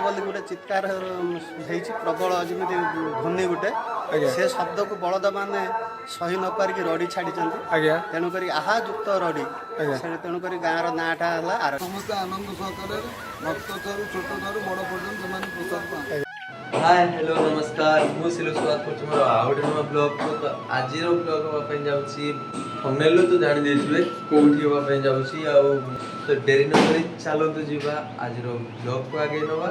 ବୋଲି ଗୋଟେ ଚିତ୍କାର ହେଇଛି ପ୍ରବଳ, ଯେମିତି ଧ୍ୱନି ଗୋଟେ। ସେ ଶବ୍ଦକୁ ବଳଦ ମାନେ ସହି ନ ପାରିକି ରଡ଼ି ଛାଡ଼ିଛନ୍ତି। ତେଣୁକରି ଆହା ଯୁକ୍ତ ରଡ଼ି। ସେ ତେଣୁକରି ଗାଁର ନାଁଟା ହେଲା ଆର। ସମସ୍ତେ ଆନନ୍ଦ ସହକାରେ, ଭକ୍ତ ଠାରୁ ଛୋଟ ଠାରୁ ବଡ଼ ପର୍ଯ୍ୟନ୍ତ ସେମାନେ ପ୍ରସାଦ ପାଆନ୍ତି। ହାଏ, ହ୍ୟାଲୋ, ନମସ୍କାର। ମୁଁ ସିଲୁ, ସ୍ୱାଗତ କରୁଛି ମୋର ଆଉ ଗୋଟେ ନୂଆ ବ୍ଲଗ୍କୁ। ତ ଆଜିର ବ୍ଲଗ୍ ହେବା ପାଇଁ ଯାଉଛି, ଥମ୍ବନେଲ୍ରୁ ତ ଜାଣି ଦେଇଥିବେ କେଉଁଠି ହେବା ପାଇଁ ଯାଉଛି। ଆଉ ତ ଡେରି ନ କରି ଚାଲନ୍ତୁ ଯିବା, ଆଜିର ବ୍ଲଗ୍କୁ ଆଗେଇ ନେବା।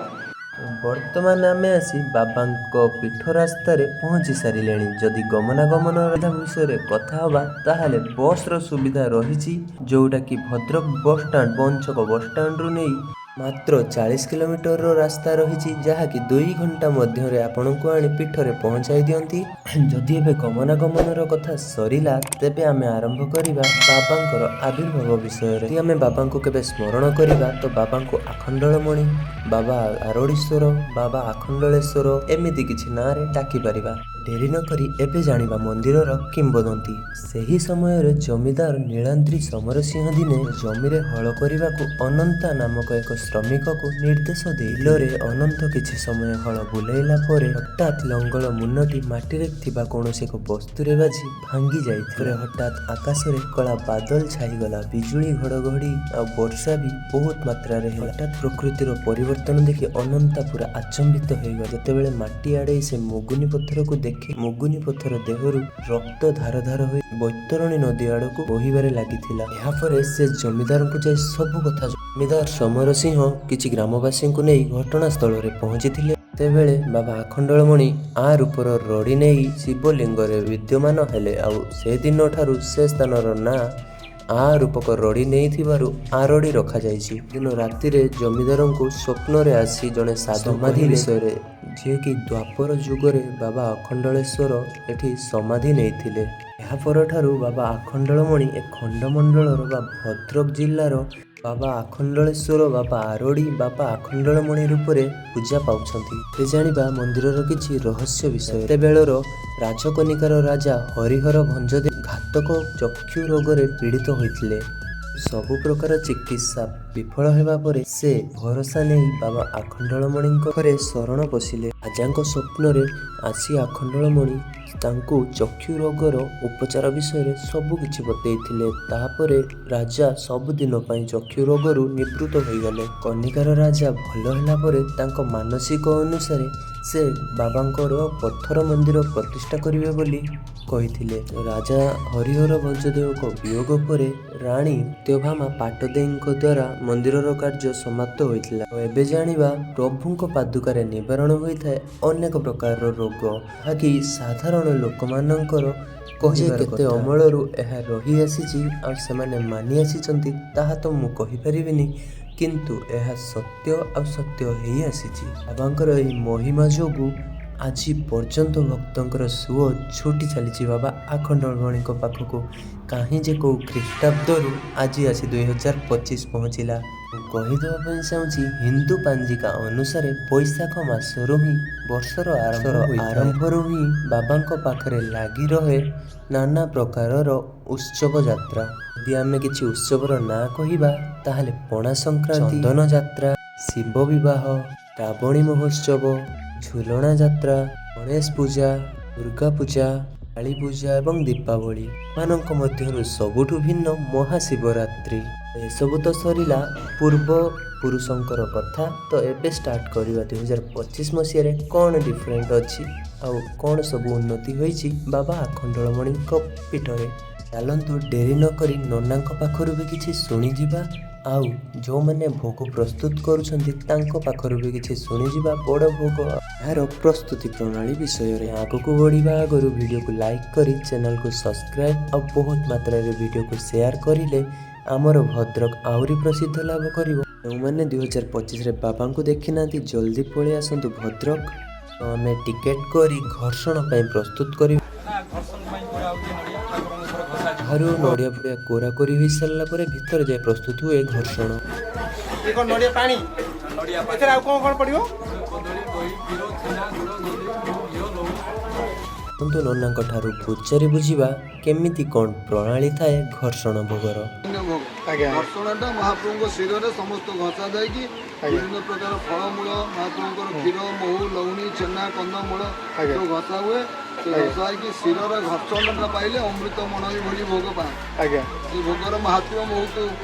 ବର୍ତ୍ତମାନ ଆମେ ଆସି ବାବାଙ୍କ ପୀଠ ରାସ୍ତାରେ ପହଞ୍ଚି ସାରିଲେଣି। ଯଦି ଗମନାଗମନ ବିଷୟରେ କଥା ହେବା, ତାହେଲେ ବସ୍ର ସୁବିଧା ରହିଛି, ଯେଉଁଟାକି ଭଦ୍ରକ ବସଷ୍ଟାଣ୍ଡ, ବଞ୍ଚକ ବସଷ୍ଟାଣ୍ଡରୁ ନେଇ ମାତ୍ର 40 କିଲୋମିଟରର ରାସ୍ତା ରହିଛି, ଯାହାକି 2 ଘଣ୍ଟା ମଧ୍ୟରେ ଆପଣଙ୍କୁ ଆଣି ପୀଠରେ ପହଞ୍ଚାଇ ଦିଅନ୍ତି। ଯଦି ଏବେ ଗମନାଗମନର କଥା ସରିଲା, ତେବେ ଆମେ ଆରମ୍ଭ କରିବା ବାବାଙ୍କର ଆବିର୍ଭାବ ବିଷୟରେ। ଯଦି ଆମେ ବାବାଙ୍କୁ କେବେ ସ୍ମରଣ କରିବା, ତ ବାବାଙ୍କୁ ଆଖଣ୍ଡଳମଣି, ବାବା ଆରୋଡ଼ୀଶ୍ୱର, ବାବା ଆଖଣ୍ଡଳେଶ୍ୱର, ଏମିତି କିଛି ନାଁରେ ଡାକିପାରିବା। ଡେରି ନକରି ଏବେ ଜାଣିବା ମନ୍ଦିରର କିମ୍ବଦନ୍ତୀ। ସେହି ସମୟରେ ଜମିଦାର ନୀଳାଦ୍ରି ସମରସିଂହ ଦିନେ ଜମିରେ ହଳ କରିବାକୁ ଅନନ୍ତା ନାମକ ଏକ ଶ୍ରମିକକୁ ନିର୍ଦ୍ଦେଶ ଦେଇ ବିଲରେ ଅନନ୍ତ କିଛି ସମୟ ହଳ ବୁଲେଇଲା ପରେ ହଠାତ୍ ଲଙ୍ଗଳ ମୁନଟି ମାଟିରେ ଥିବା କୌଣସି ଏକ ବସ୍ତୁରେ ବାଜି ଭାଙ୍ଗି ଯାଇଥିଲା। ହଠାତ୍ ଆକାଶରେ କଳା ବାଦଲ ଛାଇଗଲା। ବିଜୁଳି, ଘଡ଼ଘଡ଼ି ଆଉ ବର୍ଷା ବି ବହୁତ ମାତ୍ରାରେ ହେଲା। ହଠାତ୍ ପ୍ରକୃତିର ପରିବର୍ତ୍ତନ ଦେଖି ଅନନ୍ତା ପୁରା ଆଚମ୍ବିତ ହୋଇଗଲା। ଯେତେବେଳେ ମାଟି ଆଡ଼େଇ ସେ ମୁଗୁନି ପଥରକୁ ଦେଖେ, ମୁଗୁନି ପଥର ଦେହରୁ ରକ୍ତ ଧାର ଧାର ହୋଇ ବୈତରଣୀ ନଦୀ ଆଡ଼କୁ ବୋହିବାରେ ଲାଗିଥିଲା। ଏହାପରେ ସେ ଜମିଦାରଙ୍କୁ ଯାଇ ସବୁ କଥା, ଜମିଦାର ସମର ସିଂହ କିଛି ଗ୍ରାମବାସୀଙ୍କୁ ନେଇ ଘଟଣାସ୍ଥଳରେ ପହଞ୍ଚିଥିଲେ। ସେତେବେଳେ ବାବା ଆଖଣ୍ଡଳମଣି ଆ ରୂପର ରଡ଼ି ନେଇ ଶିବଲିଙ୍ଗରେ ବିଦ୍ୟମାନ ହେଲେ। ଆଉ ସେଦିନଠାରୁ ସେ ସ୍ଥାନର ନାଁ ଆ ରୂପକ ରଡ଼ି ନେଇଥିବାରୁ ଆରଡ଼ି ରଖାଯାଇଛି। ଦିନ ରାତିରେ ଜମିଦାରଙ୍କୁ ସ୍ୱପ୍ନରେ ଆସି ଜଣେ ସାଧୁ ସମାଧି ବିଷୟରେ, ଯିଏକି ଦ୍ୱାପର ଯୁଗରେ ବାବା ଅଖଣ୍ଡଳେଶ୍ୱର ଏଠି ସମାଧି ନେଇଥିଲେ। ଏହା ପରଠାରୁ ବାବା ଆଖଣ୍ଡଳମଣି ଏ ଖଣ୍ଡମଣ୍ଡଳର ବା ଭଦ୍ରକ ଜିଲ୍ଲାର ବାବା ଆଖଣ୍ଡଳେଶ୍ୱର, ବାବା ଆରଡ଼ି, ବାବା ଆଖଣ୍ଡଳମଣି ରୂପରେ ପୂଜା ପାଉଛନ୍ତି। ଏବେ ଜାଣିବା ମନ୍ଦିରର କିଛି ରହସ୍ୟ ବିଷୟ। ସେତେବେଳର ରାଜକନିକାର ରାଜା ହରିହର ଭଞ୍ଜଦେବ ଘାତକ ଚକ୍ଷୁ ରୋଗରେ ପୀଡ଼ିତ ହୋଇଥିଲେ। ସବୁ ପ୍ରକାର ଚିକିତ୍ସା ବିଫଳ ହେବା ପରେ ସେ ଭରସା ନେଇ ବାବା ଆଖଣ୍ଡଳମଣିଙ୍କ ଘରେ ଶରଣ ପଶିଲେ। ରାଜାଙ୍କ ସ୍ୱପ୍ନରେ ଆସି ଆଖଣ୍ଡଳମଣି ତାଙ୍କୁ ଚକ୍ଷୁ ରୋଗର ଉପଚାର ବିଷୟରେ ସବୁ କିଛି ବତେଇଥିଲେ। ତାପରେ ରାଜା ସବୁଦିନ ପାଇଁ ଚକ୍ଷୁ ରୋଗରୁ ନିବୃତ୍ତ ହୋଇଗଲେ। କନିକାର ରାଜା ଭଲ ହେଲା ପରେ ତାଙ୍କ ମାନସିକ ଅନୁସାରେ ସେ ବାବାଙ୍କର ପଥର ମନ୍ଦିର ପ୍ରତିଷ୍ଠା କରିବେ ବୋଲି କହିଥିଲେ। ରାଜା ହରିହର ଭଞ୍ଜଦେବଙ୍କ ବିୟୋଗ ପରେ ରାଣୀ ସତ୍ୟଭାମା ପାଟଦେଇଙ୍କ ଦ୍ୱାରା ମନ୍ଦିରର କାର୍ଯ୍ୟ ସମାପ୍ତ ହୋଇଥିଲା। ତ ଏବେ ଜାଣିବା, ପ୍ରଭୁଙ୍କ ପାଦୁକାରେ ନିବାରଣ ହୋଇଥାଏ ଅନେକ ପ୍ରକାରର ରୋଗ, ଯାହାକି ସାଧାରଣ ଲୋକମାନଙ୍କର କହିବାର କେତେ ଅମଳରୁ ଏହା ରହିଆସିଛି ଆଉ ସେମାନେ ମାନି ଆସିଛନ୍ତି, ତାହା ତ ମୁଁ କହିପାରିବିନି, କିନ୍ତୁ ଏହା ସତ୍ୟ ଆଉ ସତ୍ୟ ହେଇ ଆସିଛି। ବାବାଙ୍କର ଏହି ମହିମା ଯୋଗୁଁ ଆଜି ପର୍ଯ୍ୟନ୍ତ ଭକ୍ତଙ୍କର ସୁଅ ଛୁଟି ଚାଲିଛି ବାବା ଆଖଣ୍ଡଳମଣିଙ୍କ ପାଖକୁ। କାହିଁ ଯେ କେଉଁ ଖ୍ରୀଷ୍ଟାବ୍ଦରୁ ଆଜି ଆସି 2025 ପହଞ୍ଚିଲା। ମୁଁ କହିଦେବା ପାଇଁ ଚାହୁଁଛି, ହିନ୍ଦୁ ପାଞ୍ଜିକା ଅନୁସାରେ ବୈଶାଖ ମାସରୁ ହିଁ ବର୍ଷର ଆରମ୍ଭରୁ ହିଁ ବାବାଙ୍କ ପାଖରେ ଲାଗି ରହେ ନାନା ପ୍ରକାରର ଉତ୍ସବ ଯାତ୍ରା। ଯଦି ଆମେ କିଛି ଉତ୍ସବର ନାଁ କହିବା, ତାହେଲେ ପଣା ସଂକ୍ରାନ୍ତି, ଚନ୍ଦନ ଯାତ୍ରା, ଶିବ ବିବାହ, ଶ୍ରାବଣୀ ମହୋତ୍ସବ, ଝୁଲଣା ଯାତ୍ରା, ଗଣେଶ ପୂଜା, ଦୁର୍ଗା ପୂଜା, କାଳୀ ପୂଜା ଏବଂ ଦୀପାବଳି। ଏମାନଙ୍କ ମଧ୍ୟରୁ ସବୁଠୁ ଭିନ୍ନ ମହାଶିବରାତ୍ରି। ଏସବୁ ତ ସରିଲା ପୂର୍ବ ପୁରୁଷଙ୍କର କଥା। ତ ଏବେ ଷ୍ଟାର୍ଟ କରିବା, 2025 ମସିହାରେ କ'ଣ ଡିଫରେଣ୍ଟ ଅଛି ଆଉ କ'ଣ ସବୁ ଉନ୍ନତି ହୋଇଛି ବାବା ଆଖଣ୍ଡଳମଣିଙ୍କ ପୀଠରେ। ଚାଲନ୍ତୁ, ଡେରି ନକରି ନନାଙ୍କ ପାଖରୁ ବି କିଛି ଶୁଣିଯିବା ଆଉ ଯେଉଁମାନେ ଭୋଗ ପ୍ରସ୍ତୁତ କରୁଛନ୍ତି, ତାଙ୍କ ପାଖରୁ ବି କିଛି ଶୁଣିଯିବା ବଡ଼ ଭୋଗ, ଏହାର ପ୍ରସ୍ତୁତି ପ୍ରଣାଳୀ ବିଷୟରେ। ଆଗକୁ ବଢ଼ିବା ଆଗରୁ ଭିଡ଼ିଓକୁ ଲାଇକ୍ କରି ଚ୍ୟାନେଲକୁ ସବସ୍କ୍ରାଇବ୍ ଆଉ ବହୁତ ମାତ୍ରାରେ ଭିଡ଼ିଓକୁ ସେୟାର କରିଲେ ଆମର ଭଦ୍ରକ ଆହୁରି ପ୍ରସିଦ୍ଧ ଲାଭ କରିବ। ଯେଉଁମାନେ 2025ରେ ବାବାଙ୍କୁ ଦେଖିନାହାନ୍ତି, ଜଲ୍ଦି ପଳେଇ ଆସନ୍ତୁ ଭଦ୍ରକ। ତ ଆମେ ଟିକେଟ୍ କରି ଘର୍ଷଣ ପାଇଁ ପ୍ରସ୍ତୁତ କରିବୁ। ବାହାରୁ ନଡ଼ିଆ ଫଡ଼ିଆ କୋରା କୋରି ହୋଇସାରିଲା ପରେ ଭିତରେ ଯାଇ ପ୍ରସ୍ତୁତ ହୁଏ ଘର୍ଷଣ। ଏ କ'ଣ ନଡ଼ିଆ ପାଣି? ଏଥିରେ ଆଉ କ'ଣ କ'ଣ ପଡ଼ିବ? କିନ୍ତୁ ନନାଙ୍କ ଠାରୁ ପଚାରି ବୁଝିବା କେମିତି କ'ଣ ପ୍ରଣାଳୀ ଥାଏ ଘର୍ଷଣ ଭୋଗର। ଭୋଗ। ଘର୍ଷଣଟା ମହାପ୍ରଭୁଙ୍କ ଶିରରେ ସମସ୍ତ ଘଷା ଯାଇକି ବିଭିନ୍ନ ପ୍ରକାର ଫଳମୂଳ, ମହାପ୍ରଭୁଙ୍କର କ୍ଷୀର, ମହୁ, ଲହୁଣୀ, ଛେନା, କନ୍ଦମୂଳ ସବୁ ଘଷା ହୁଏ। ସେ ଘଷା ହେଇକି ଶିରର ଘର୍ଷଣଟା ପାଇଲେ ଅମୃତ ମଣୋହି ଭଳି ଭୋଗ ପାଆନ୍ତି। ସେ ଭୋଗର ମାହାତ୍ମ୍ୟ ବହୁତ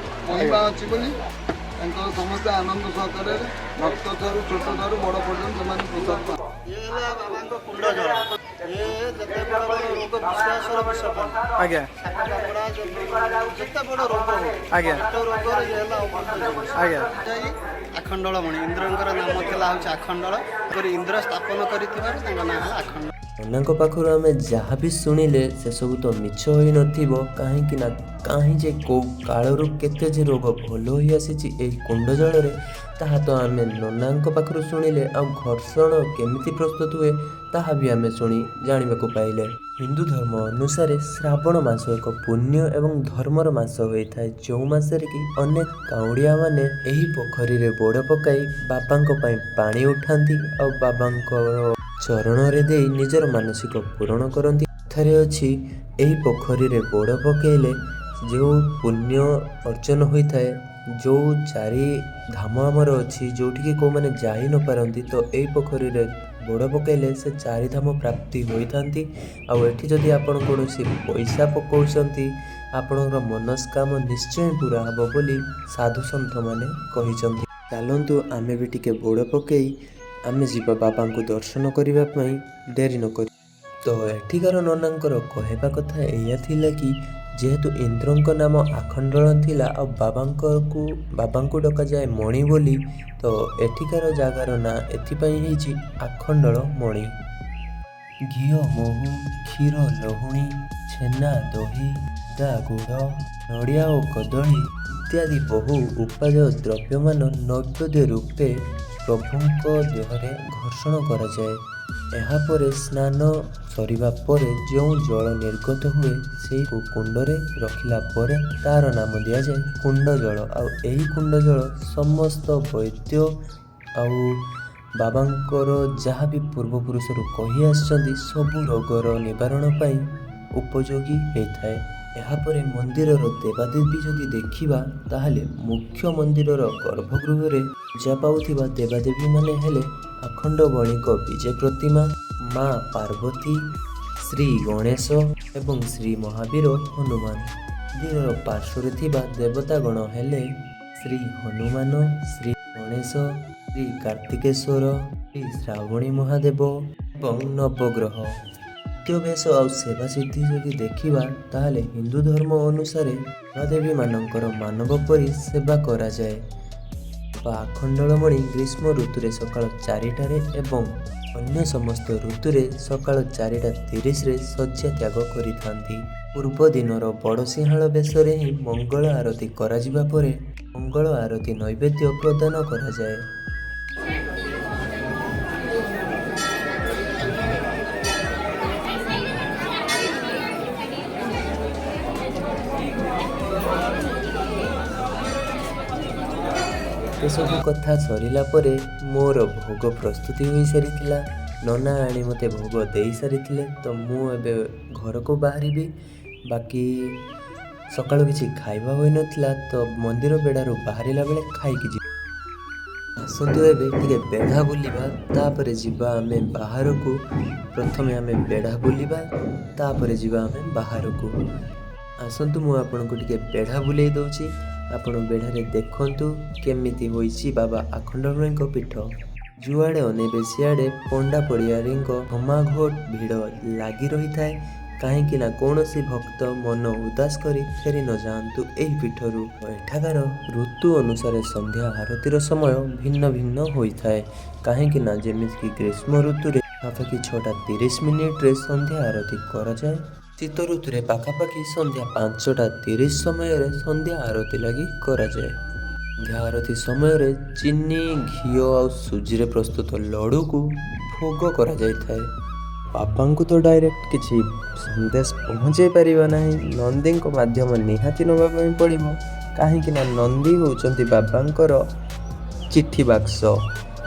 ମହିମା ଅଛି ବୋଲି ତାଙ୍କର ସମସ୍ତେ ଆନନ୍ଦ ସହକାରେ ଭକ୍ତ ଠାରୁ ଛୋଟ ଠାରୁ ବଡ଼ ପର୍ଯ୍ୟନ୍ତ ସେମାନେ ପ୍ରସାଦ ପାଆନ୍ତି। ଇଏ ହେଲା ବାବାଙ୍କ କୁଣ୍ଡ ଜଳ। ଇଏ ଯେତେ ବଡ଼ ବଡ଼ ରୋଗ, ବିଶ୍ୱାସର ବିଷ ପାଇଁ ସାପ କାମୁଡ଼ା, ଯେତେ ବଡ଼ ରୋଗ ହଉ, ପେଟ ରୋଗର ଇଏ ହେଲା ଅମୃତ ଜିନିଷ। ଯାଇ ଆଖଣ୍ଡଳମଣି, ଇନ୍ଦ୍ରଙ୍କର ନାମ ଥିଲା ହେଉଛି ଆଖଣ୍ଡଳ। କରି ଇନ୍ଦ୍ର ସ୍ଥାପନ କରିଥିବାରୁ ତାଙ୍କ ନାଁ ହେଲା ଆଖଣ୍ଡଳ। ନନାଙ୍କ ପାଖରୁ ଆମେ ଯାହା ବି ଶୁଣିଲେ ସେସବୁ ତ ମିଛ ହୋଇନଥିବ, କାହିଁକି ନା କାହିଁ ଯେ କେଉଁ କାଳରୁ କେତେ ଯେ ରୋଗ ଭଲ ହୋଇ ଆସିଛି ଏହି କୁଣ୍ଡ ଜଳରେ, ତାହା ତ ଆମେ ନନାଙ୍କ ପାଖରୁ ଶୁଣିଲେ। ଆଉ ଘର୍ଷଣ କେମିତି ପ୍ରସ୍ତୁତ ହୁଏ ତାହା ବି ଆମେ ଶୁଣି ଜାଣିବାକୁ ପାଇଲେ। ହିନ୍ଦୁ ଧର୍ମ ଅନୁସାରେ ଶ୍ରାବଣ ମାସ ଏକ ପୁଣ୍ୟ ଏବଂ ଧର୍ମର ମାସ ହୋଇଥାଏ, ଯେଉଁ ମାସରେ କି ଅନେକ କାଉଡ଼ିଆମାନେ ଏହି ପୋଖରୀରେ ବୋଡ଼ ପକାଇ ବାବାଙ୍କ ପାଇଁ ପାଣି ଉଠାନ୍ତି ଆଉ ବାବାଙ୍କର ଚରଣରେ ଦେଇ ନିଜର ମାନସିକ ପୂରଣ କରନ୍ତି। କଥାରେ ଅଛି, ଏହି ପୋଖରୀରେ ବୋଡ଼ ପକାଇଲେ ଯେଉଁ ପୁଣ୍ୟ ଅର୍ଜନ ହୋଇଥାଏ, ଯେଉଁ ଚାରି ଧାମ ଆମର ଅଛି ଯେଉଁଠିକି କେଉଁମାନେ ଯାଇ ନପାରନ୍ତି, ତ ଏଇ ପୋଖରୀରେ ବୋଡ଼ ପକାଇଲେ ସେ ଚାରିଧାମ ପ୍ରାପ୍ତି ହୋଇଥାନ୍ତି। ଆଉ ଏଠି ଯଦି ଆପଣ କୌଣସି ପଇସା ପକାଉଛନ୍ତି, ଆପଣଙ୍କର ମନସ୍କାମ ନିଶ୍ଚୟ ପୁରା ହେବ ବୋଲି ସାଧୁସନ୍ଥମାନେ କହିଛନ୍ତି। ଚାଲନ୍ତୁ, ଆମେ ବି ଟିକେ ବୋଡ଼ ପକାଇ ଆମେ ଯିବା ବାବାଙ୍କୁ ଦର୍ଶନ କରିବା ପାଇଁ ଡେରି ନକରି। ତ ଏଠିକାର ନନାଙ୍କର କହିବା କଥା ଏଇଆ ଥିଲା କି ଯେହେତୁ ଇନ୍ଦ୍ରଙ୍କ ନାମ ଆଖଣ୍ଡଳ ଥିଲା ଆଉ ବାବାଙ୍କୁ ଡକାଯାଏ ମଣି ବୋଲି, ତ ଏଠିକାର ଜାଗାର ନାଁ ଏଥିପାଇଁ ହେଇଛି ଆଖଣ୍ଡଳ ମଣି। ଘିଅ, ମହୁ, କ୍ଷୀର, ଲହୁଣୀ, ଛେନା, ଦହି, ଦା ଗୁଡ଼, ନଡ଼ିଆ ଓ କଦଳୀ ଇତ୍ୟାଦି ବହୁ ଉପାଦେୟ ଦ୍ରବ୍ୟମାନ ନୈବେଦ୍ୟ ରୂପେ ପ୍ରଭୁଙ୍କ ଦେହରେ ଘର୍ଷଣ କରାଯାଏ। ଏହାପରେ ସ୍ନାନ ସରିବା ପରେ ଯେଉଁ ଜଳ ନିର୍ଗତ ହୁଏ, ସେଇ କୁଣ୍ଡରେ ରଖିଲା ପରେ ତାର ନାମ ଦିଆଯାଏ କୁଣ୍ଡ ଜଳ। ଆଉ ଏହି କୁଣ୍ଡ ଜଳ ସମସ୍ତ ବୈଦ୍ୟ ଆଉ ବାବାଙ୍କର ଯାହା ବି ପୂର୍ବପୁରୁଷରୁ କହି ଆସିଛନ୍ତି, ସବୁ ରୋଗର ନିବାରଣ ପାଇଁ ଉପଯୋଗୀ ହେଇଥାଏ। ଏହାପରେ ମନ୍ଦିରର ଦେବାଦେବୀ ଯଦି ଦେଖିବା, ତାହେଲେ ମୁଖ୍ୟ ମନ୍ଦିରର ଗର୍ଭଗୃହରେ ପୂଜା ପାଉଥିବା ଦେବାଦେବୀମାନେ ହେଲେ ଆଖଣ୍ଡଳମଣିଙ୍କ ବିଜେ ପ୍ରତିମା, ମା ପାର୍ବତୀ, ଶ୍ରୀ ଗଣେଶ ଏବଂ ଶ୍ରୀ ମହାବୀର ହନୁମାନ। ମନ୍ଦିରର ପାର୍ଶ୍ୱରେ ଥିବା ଦେବତାଗଣ ହେଲେ ଶ୍ରୀ ହନୁମାନ, ଶ୍ରୀ ଗଣେଶ, ଶ୍ରୀ କାର୍ତ୍ତିକେଶ୍ୱର, ଶ୍ରୀ ଶ୍ରାବଣୀ ମହାଦେବ ଏବଂ ନବଗ୍ରହ। ନିତ୍ୟବେଶ ଆଉ ସେବା ସିଦ୍ଧି ଯଦି ଦେଖିବା, ତାହେଲେ ହିନ୍ଦୁ ଧର୍ମ ଅନୁସାରେ ଦେବାଦେବୀମାନଙ୍କର ମାନବ ପରି ସେବା କରାଯାଏ। ବା ଆଖଣ୍ଡଳମଣି ଗ୍ରୀଷ୍ମ ଋତୁରେ ସକାଳ 4ଟାରେ ଏବଂ ଅନ୍ୟ ସମସ୍ତ ଋତୁରେ ସକାଳ 4ଟା 30ରେ ଶଯ୍ୟା ତ୍ୟାଗ କରିଥାନ୍ତି। ପୂର୍ବ ଦିନର ବଡ଼ସିଂହାଳ ବେଶରେ ହିଁ ମଙ୍ଗଳ ଆରତୀ କରାଯିବା ପରେ ମଙ୍ଗଳ ଆରତୀ ନୈବେଦ୍ୟ ପ୍ରଦାନ କରାଯାଏ। ଏସବୁ କଥା ସରିଲା ପରେ ମୋର ଭୋଗ ପ୍ରସ୍ତୁତି ହୋଇସାରିଥିଲା। ନନା ଆଣି ମୋତେ ଭୋଗ ଦେଇସାରିଥିଲେ, ତ ମୁଁ ଏବେ ଘରକୁ ବାହାରିବି। ବାକି ସକାଳୁ କିଛି ଖାଇବା ହୋଇନଥିଲା, ତ ମନ୍ଦିର ବେଢ଼ାରୁ ବାହାରିଲା ବେଳେ ଖାଇକି ଯିବି। ଆସନ୍ତୁ, ଏବେ ଟିକେ ବେଢ଼ା ବୁଲିବା, ତାପରେ ଯିବା ଆମେ ବାହାରକୁ। ପ୍ରଥମେ ଆମେ ବେଢ଼ା ବୁଲିବା, ତାପରେ ଯିବା ଆମେ ବାହାରକୁ। ଆସନ୍ତୁ, ମୁଁ ଆପଣଙ୍କୁ ଟିକେ ବେଢ଼ା ବୁଲେଇ ଦେଉଛି। ଆପଣ ବେଢ଼ାରେ ଦେଖନ୍ତୁ କେମିତି ହୋଇଛି ବାବା ଆଖଣ୍ଡଳମଣିଙ୍କ ପୀଠ। ଯୁଆଡ଼େ ଅନେଇବେ ସିଆଡ଼େ ପଣ୍ଡା ପଡ଼ିଆରୀଙ୍କ ଘମାଘୋଟ ଭିଡ଼ ଲାଗି ରହିଥାଏ, କାହିଁକି ନା କୌଣସି ଭକ୍ତ ମନ ଉଦାସ କରି ଫେରି ନଯାଆନ୍ତୁ ଏହି ପୀଠରୁ। ଏଠାକାର ଋତୁ ଅନୁସାରେ ସନ୍ଧ୍ୟା ଆରତୀର ସମୟ ଭିନ୍ନ ଭିନ୍ନ ହୋଇଥାଏ, କାହିଁକି ନା ଯେମିତିକି ଗ୍ରୀଷ୍ମ ଋତୁରେ ପାଖାପାଖି 6ଟା 30 ମିନିଟ୍ରେ ସନ୍ଧ୍ୟା ଆରତୀ କରାଯାଏ। ଶୀତ ଋତୁରେ ପାଖାପାଖି ସନ୍ଧ୍ୟା 5ଟା 30 ସମୟରେ ସନ୍ଧ୍ୟା ଆରତୀ ଲାଗି କରାଯାଏ। ସନ୍ଧ୍ୟା ଆରତୀ ସମୟରେ ଚିନି, ଘିଅ ଆଉ ସୁଜିରେ ପ୍ରସ୍ତୁତ ଲଡ଼ୁକୁ ଭୋଗ କରାଯାଇଥାଏ। ବାବାଙ୍କୁ ତ ଡାଇରେକ୍ଟ କିଛି ସନ୍ଦେଶ ପହଞ୍ଚାଇ ପାରିବା ନାହିଁ, ନନ୍ଦୀଙ୍କ ମାଧ୍ୟମ ନିହାତି ନେବା ପାଇଁ ପଡ଼ିବ, କାହିଁକି ନା ନନ୍ଦୀ ହେଉଛନ୍ତି ବାବାଙ୍କର ଚିଠି ବାକ୍ସ।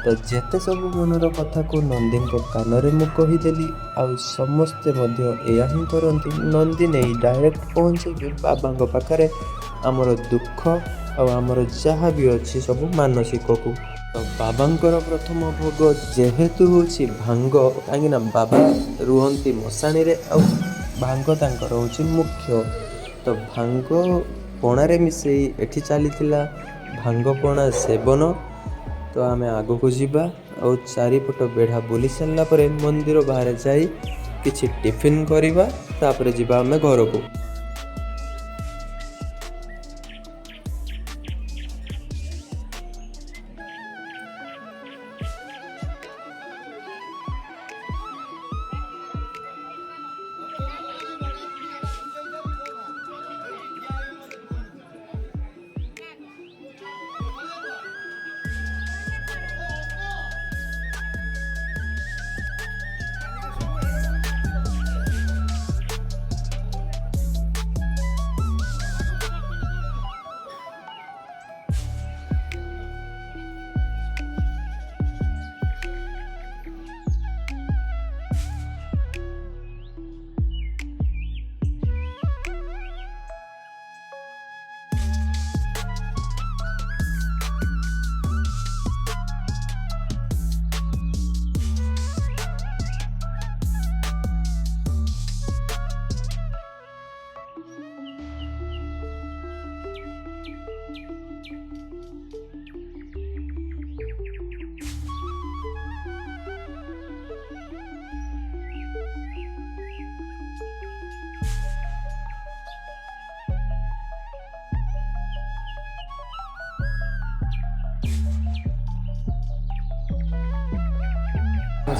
ତ ଯେତେ ସବୁ ମନର କଥାକୁ ନନ୍ଦୀଙ୍କ କାନରେ ମୁଁ କହିଦେଲି। ଆଉ ସମସ୍ତେ ମଧ୍ୟ ଏଇଆ ହିଁ କରନ୍ତି, ନନ୍ଦୀ ନେଇ ଡାଇରେକ୍ଟ ପହଞ୍ଚେଇବେ ବାବାଙ୍କ ପାଖରେ। ଆମର ଦୁଃଖ ଆଉ ଆମର ଯାହା ବି ଅଛି ସବୁ ମାନସିକକୁ। ତ ବାବାଙ୍କର ପ୍ରଥମ ଭୋଗ ଯେହେତୁ ହେଉଛି ଭାଙ୍ଗ, କାହିଁକିନା ବାବା ରୁହନ୍ତି ମଶାଣିରେ ଆଉ ଭାଙ୍ଗ ତାଙ୍କର ହେଉଛି ମୁଖ୍ୟ। ତ ଭାଙ୍ଗ ପଣାରେ ମିଶାଇ ଏଠି ଚାଲିଥିଲା ଭାଙ୍ଗ ପଣା ସେବନ। ତ ଆମେ ଆଗକୁ ଯିବା ଆଉ ଚାରିପଟ ବେଢ଼ା ବୁଲି ସାରିଲା ପରେ ମନ୍ଦିର ବାହାରେ ଯାଇ କିଛି ଟିଫିନ୍ କରିବା, ତାପରେ ଯିବା ଆମେ ଘରକୁ।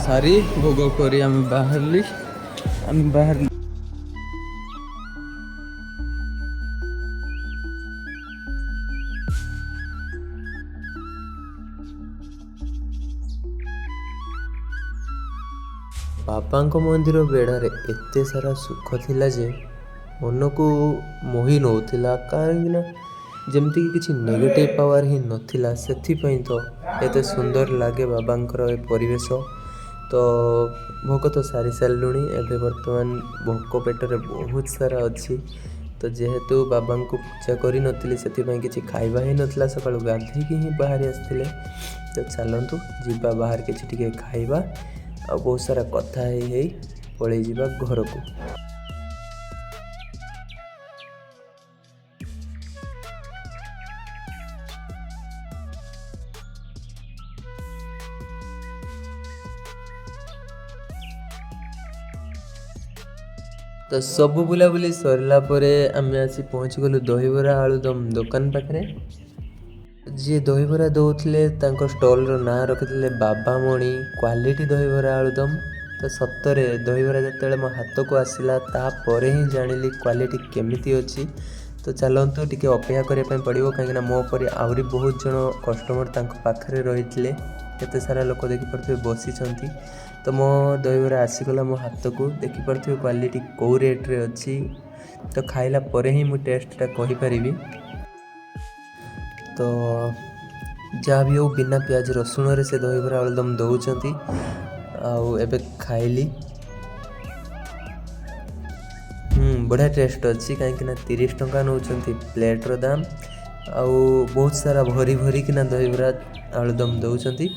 ସାରି ଭୋଗ କରି ଆମେ ବାହାରିଲି, ଆମେ ବାହାରିଲି। ବାବାଙ୍କ ମନ୍ଦିର ବେଢ଼ାରେ ଏତେ ସାରା ସୁଖ ଥିଲା ଯେ ମନକୁ ମୋହି ନେଉଥିଲା, କାହିଁକିନା ଯେମିତିକି କିଛି ନେଗେଟିଭ୍ ପାୱାର ହିଁ ନଥିଲା। ସେଥିପାଇଁ ତ ଏତେ ସୁନ୍ଦର ଲାଗେ ବାବାଙ୍କର ଏ ପରିବେଶ। ତ ଭୋଗ ତ ସାରି ସାରିଲୁଣି, ଏବେ ବର୍ତ୍ତମାନ ଭୋକ ପେଟରେ ବହୁତ ସାରା ଅଛି। ତ ଯେହେତୁ ବାବାଙ୍କୁ ପୂଜା କରିନଥିଲି ସେଥିପାଇଁ କିଛି ଖାଇବା ହିଁ ନଥିଲା, ସକାଳୁ ଗାଧେଇକି ହିଁ ବାହାରି ଆସିଥିଲେ। ତ ଚାଲନ୍ତୁ ଯିବା ବାହାରେ କିଛି ଟିକେ ଖାଇବା ଆଉ ବହୁତ ସାରା କଥା ହେଇ ହେଇ ପଳେଇ ଯିବା ଘରକୁ। ତ ସବୁ ବୁଲାବୁଲି ସରିଲା ପରେ ଆମେ ଆସି ପହଞ୍ଚିଗଲୁ ଦହିବରା ଆଳୁଦମ ଦୋକାନ ପାଖରେ। ଯିଏ ଦହିବରା ଦେଉଥିଲେ ତାଙ୍କ ଷ୍ଟଲ୍ର ନାଁ ରଖିଥିଲେ ବାବାମଣି କ୍ୱାଲିଟି ଦହିବରା ଆଳୁଦମ। ତ ସତରେ ଦହିବରା ଯେତେବେଳେ ମୋ ହାତକୁ ଆସିଲା ତାପରେ ହିଁ ଜାଣିଲି କ୍ୱାଲିଟି କେମିତି ଅଛି। ତ ଚାଲନ୍ତୁ ଟିକେ ଅପେକ୍ଷା କରିବା ପାଇଁ ପଡ଼ିବ, କାହିଁକିନା ମୋ ପରି ଆହୁରି ବହୁତ ଜଣ କଷ୍ଟମର୍ ତାଙ୍କ ପାଖରେ ରହିଥିଲେ। କେତେ ସାରା ଲୋକ ଦେଖିପାରୁଥିବେ ବସିଛନ୍ତି। ତ ମୋ ଦହିବରା ଆସିଗଲା ମୋ ହାତକୁ, ଦେଖିପାରୁଥିବେ କ୍ୱାଲିଟି କେଉଁ ରେଟ୍ରେ ଅଛି। ତ ଖାଇଲା ପରେ ହିଁ ମୁଁ ଟେଷ୍ଟଟା କହିପାରିବି। ତ ଯାହା ବି ହେଉ ବିନା ପିଆଜ ରସୁଣରେ ସେ ଦହିବରା ଆଳୁଦମ ଦେଉଛନ୍ତି। ଆଉ ଏବେ ଖାଇଲି, ବଢ଼ିଆ ଟେଷ୍ଟ ଅଛି, କାହିଁକିନା 30 ଟଙ୍କା ନେଉଛନ୍ତି ପ୍ଲେଟ୍ର ଦାମ ଆଉ ବହୁତ ସାରା ଭରି ଭରିକିନା ଦହିବରା ଆଳୁଦମ ଦେଉଛନ୍ତି।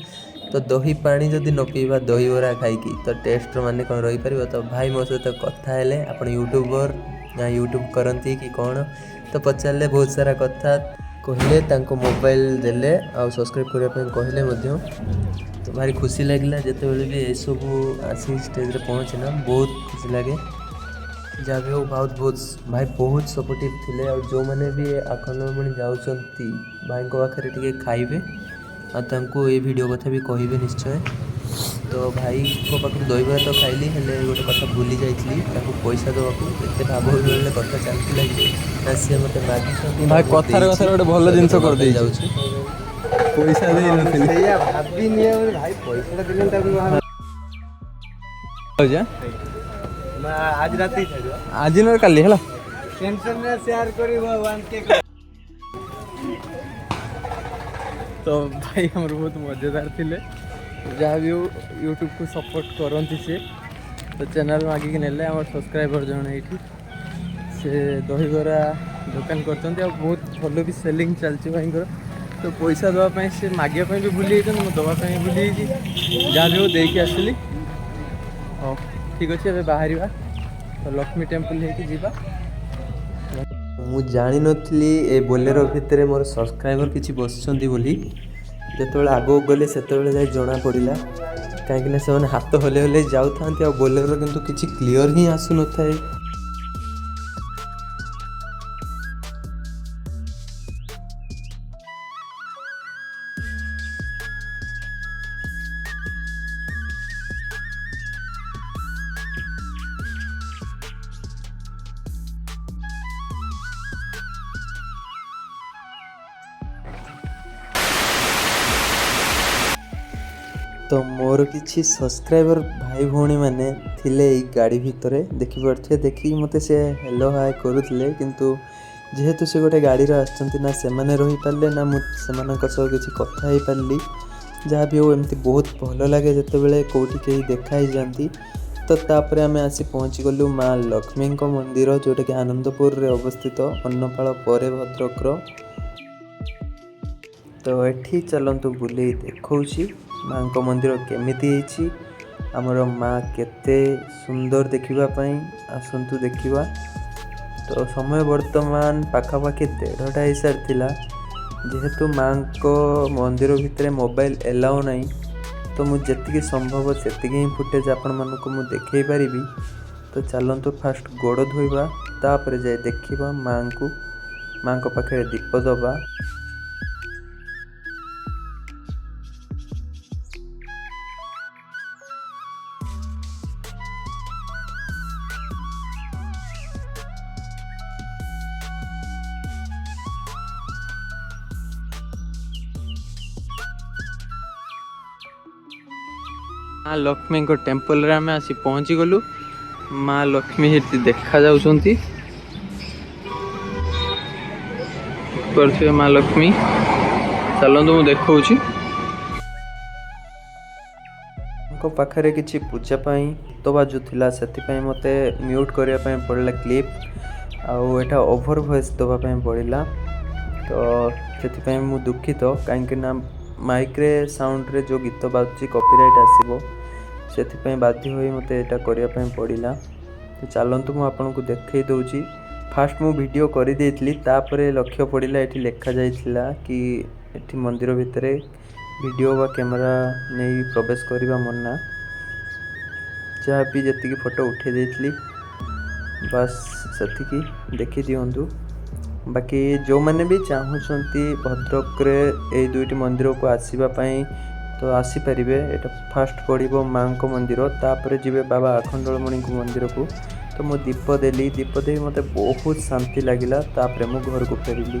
ତ ଦହି ପାଣି ଯଦି ନ ପିଇବା ଦହିବରା ଖାଇକି ତ ଟେଷ୍ଟର ମାନେ କ'ଣ ରହିପାରିବ। ତ ଭାଇ ମୋ ସହିତ କଥା ହେଲେ, ଆପଣ ୟୁଟ୍ୟୁବର ନା ୟୁଟ୍ୟୁବ୍ କରନ୍ତି କି କ'ଣ, ତ ପଚାରିଲେ, ବହୁତ ସାରା କଥା କହିଲେ, ତାଙ୍କ ମୋବାଇଲ ଦେଲେ ଆଉ ସବସ୍କ୍ରାଇବ୍ କରିବା ପାଇଁ କହିଲେ ମଧ୍ୟ। ତ ଭାରି ଖୁସି ଲାଗିଲା ଯେତେବେଳେ ବି ଏସବୁ ଆସି ଷ୍ଟେଜ୍ରେ ପହଞ୍ଚେ ନା, ବହୁତ ଖୁସି ଲାଗେ। ଯାହା ବି ହଉ ବହୁତ ବହୁତ ଭାଇ ବହୁତ ସପୋର୍ଟିଭ୍ ଥିଲେ। ଆଉ ଯେଉଁମାନେ ବି ଆଖଣ୍ଡଳମଣି ଯାଉଛନ୍ତି ଭାଇଙ୍କ ପାଖରେ ଟିକେ ଖାଇବେ ଆଉ ତାଙ୍କୁ ଏଇ ଭିଡ଼ିଓ କଥା ବି କହିବେ ନିଶ୍ଚୟ। ତ ଭାଇଙ୍କ ପାଖରୁ ଦହିବରା ତ ଖାଇଲି, ହେଲେ ଗୋଟେ କଥା ଭୁଲି ଯାଇଥିଲି ତାଙ୍କୁ ପଇସା ଦେବାକୁ। ଏତେ ଭାବ ବିହ୍ୱଳରେ କଥା ଚାଲିଥିଲା କି ନା ସିଏ ମୋତେ ମାଗିଛନ୍ତି ନା ଭାଇ ମୁଁ କଥାରେ ଦେଇଛି। କଥାରେ ଗୋଟେ ଭଲ ତ ଏବେ ଜିନିଷ ଦେବା ପାଇଁ କରିଦେଇଛି। ଯାଉଛି। ପଇସା ଦେଇନଥିଲି। ସେଇଆ ଭାବିନି ଆଉ ଭାଇ ପଇସାଟା ଦେଲେନି ତାକୁ। ଯାଉଛି, ଆଁ? ଆଜି ରାତି ଛାଡ଼ିବ। ଆଜି ନହେଲେ କାଲି ହେଲା। ଟେନସନରେ ସେୟାର କରିବ 1K। ତ ଭାଇ ଆମର ବହୁତ ମଜାଦାର ଥିଲେ, ଯାହା ବି ହଉ ୟୁଟ୍ୟୁବକୁ ସପୋର୍ଟ କରନ୍ତି ସିଏ। ତ ଚ୍ୟାନେଲ୍ ମାଗିକି ନେଲେ ଆମର ସବସ୍କ୍ରାଇବର୍ ଜଣେ ଏଇଠି, ସେ ଦହିବରା ଦୋକାନ କରିଛନ୍ତି ଆଉ ବହୁତ ଭଲ ବି ସେଲିଂ ଚାଲିଛି ଭାଇଙ୍କର। ତ ପଇସା ଦେବା ପାଇଁ ସେ ମାଗିବା ପାଇଁ ବି ଭୁଲି ଯାଇଛନ୍ତି, ମୁଁ ଦେବା ପାଇଁ ଭୁଲି ଯାଇଛି। ଯାହା ବି ହଉ ଦେଇକି ଆସିଲି। ହଉ ଠିକ୍ ଅଛି, ଏବେ ବାହାରିବା ତ ଲକ୍ଷ୍ମୀ ଟେମ୍ପଲ୍ ହେଇକି ଯିବା। ମୁଁ ଜାଣିନଥିଲି ଏ ବୋଲେରୋ ଭିତରେ ମୋର ସବସ୍କ୍ରାଇବର୍ କିଛି ବସିଛନ୍ତି ବୋଲି। ଯେତେବେଳେ ଆଗକୁ ଗଲେ ସେତେବେଳେ ଯାଇ ଜଣାପଡ଼ିଲା, କାହିଁକିନା ସେମାନେ ହାତ ହଲେଇ ହଲେଇ ଯାଉଥାନ୍ତି ଆଉ ବୋଲେରୋ କିନ୍ତୁ କିଛି କ୍ଲିଅର୍ ହିଁ ଆସୁନଥାଏ। ତ ମୋର କିଛି ସବସ୍କ୍ରାଇବର୍ ଭାଇ ଭଉଣୀମାନେ ଥିଲେ ଏଇ ଗାଡ଼ି ଭିତରେ, ଦେଖିପାରୁଥିବେ। ଦେଖିକି ମୋତେ ସେ ହ୍ୟାଲୋ ହାଏ କରୁଥିଲେ, କିନ୍ତୁ ଯେହେତୁ ସେ ଗୋଟେ ଗାଡ଼ିରେ ଆସିଛନ୍ତି, ନା ସେମାନେ ରହିପାରିଲେ ନା ମୁଁ ସେମାନଙ୍କ ସହ କିଛି କଥା ହେଇପାରିଲି। ଯାହା ବି ହଉ, ଏମିତି ବହୁତ ଭଲ ଲାଗେ ଯେତେବେଳେ କେଉଁଠି କେହି ଦେଖା ହେଇଯାଆନ୍ତି। ତ ତାପରେ ଆମେ ଆସି ପହଞ୍ଚିଗଲୁ ମା ଲକ୍ଷ୍ମୀଙ୍କ ମନ୍ଦିର, ଯେଉଁଟାକି ଆନନ୍ଦପୁରରେ ଅବସ୍ଥିତ, ଅନ୍ନପାଳ ପରେ ଭଦ୍ରକର। ତ ଏଠି ଚାଲନ୍ତୁ ବୁଲେଇ ଦେଖାଉଛି ମାଙ୍କ ମନ୍ଦିର କେମିତି ହେଇଛି, ଆମର ମା କେତେ ସୁନ୍ଦର ଦେଖିବା ପାଇଁ, ଆସନ୍ତୁ ଦେଖିବା। ତ ସମୟ ବର୍ତ୍ତମାନ ପାଖାପାଖି 1:30 ହେଇସାରିଥିଲା। ଯେହେତୁ ମାଙ୍କ ମନ୍ଦିର ଭିତରେ ମୋବାଇଲ ଏଲାଉ ନାହିଁ, ତ ମୁଁ ଯେତିକି ସମ୍ଭବ ସେତିକି ହିଁ ଫୁଟେଜ୍ ଆପଣମାନଙ୍କୁ ମୁଁ ଦେଖାଇ ପାରିବି। ତ ଚାଲନ୍ତୁ ଫାଷ୍ଟ ଗୋଡ଼ ଧୋଇବା, ତାପରେ ଯାଇ ଦେଖିବା ମାଙ୍କୁ, ମାଙ୍କ ପାଖରେ ଦୀପ ଦେବା। ମା ଲକ୍ଷ୍ମୀଙ୍କ ଟେମ୍ପଲରେ ଆମେ ଆସି ପହଞ୍ଚିଗଲୁ। ମା ଲକ୍ଷ୍ମୀ ସେଠି ଦେଖାଯାଉଛନ୍ତି, କରୁଥିବେ ମା ଲକ୍ଷ୍ମୀ। ଚାଲନ୍ତୁ ମୁଁ ଦେଖାଉଛି। ତାଙ୍କ ପାଖରେ କିଛି ପୂଜା ପାଇଁ ଗୀତ ବାଜୁଥିଲା, ସେଥିପାଇଁ ମୋତେ ମ୍ୟୁଟ୍ କରିବା ପାଇଁ ପଡ଼ିଲା କ୍ଲିପ୍, ଆଉ ଏଇଟା ଓଭର ଭଏସ୍ ଦେବା ପାଇଁ ପଡ଼ିଲା। ତ ସେଥିପାଇଁ ମୁଁ ଦୁଃଖିତ, କାହିଁକିନା ମାଇକ୍ରେ ସାଉଣ୍ଡରେ ଯେଉଁ ଗୀତ ବାଜୁଛି କପିରାଇଟ୍ ଆସିବ, ସେଥିପାଇଁ ବାଧ୍ୟ ହୋଇ ମୋତେ ଏଇଟା କରିବା ପାଇଁ ପଡ଼ିଲା। ତ ଚାଲନ୍ତୁ ମୁଁ ଆପଣଙ୍କୁ ଦେଖାଇ ଦେଉଛି। ଫାଷ୍ଟ ମୁଁ ଭିଡ଼ିଓ କରିଦେଇଥିଲି, ତାପରେ ଲକ୍ଷ୍ୟ ପଡ଼ିଲା ଏଠି ଲେଖାଯାଇଥିଲା କି ଏଠି ମନ୍ଦିର ଭିତରେ ଭିଡ଼ିଓ ବା କ୍ୟାମେରା ନେଇ ପ୍ରବେଶ କରିବା ମନା। ଯାହା ବି ଯେତିକି ଫଟୋ ଉଠାଇ ଦେଇଥିଲି ବାସ୍ ସେତିକି ଦେଖିଦିଅନ୍ତୁ। ବାକି ଯେଉଁମାନେ ବି ଚାହୁଁଛନ୍ତି ଭଦ୍ରକରେ ଏଇ ଦୁଇଟି ମନ୍ଦିରକୁ ଆସିବା ପାଇଁ ତ ଆସିପାରିବେ। ଏଇଟା ଫାଷ୍ଟ ପଡ଼ିବ ମାଆଙ୍କ ମନ୍ଦିର, ତାପରେ ଯିବେ ବାବା ଆଖଣ୍ଡଳମଣିଙ୍କ ମନ୍ଦିରକୁ। ତ ମୁଁ ଦୀପ ଦେଲି, ଦୀପ ଦେଇ ମୋତେ ବହୁତ ଶାନ୍ତି ଲାଗିଲା। ତାପରେ ମୁଁ ଘରକୁ ଫେରିଲି।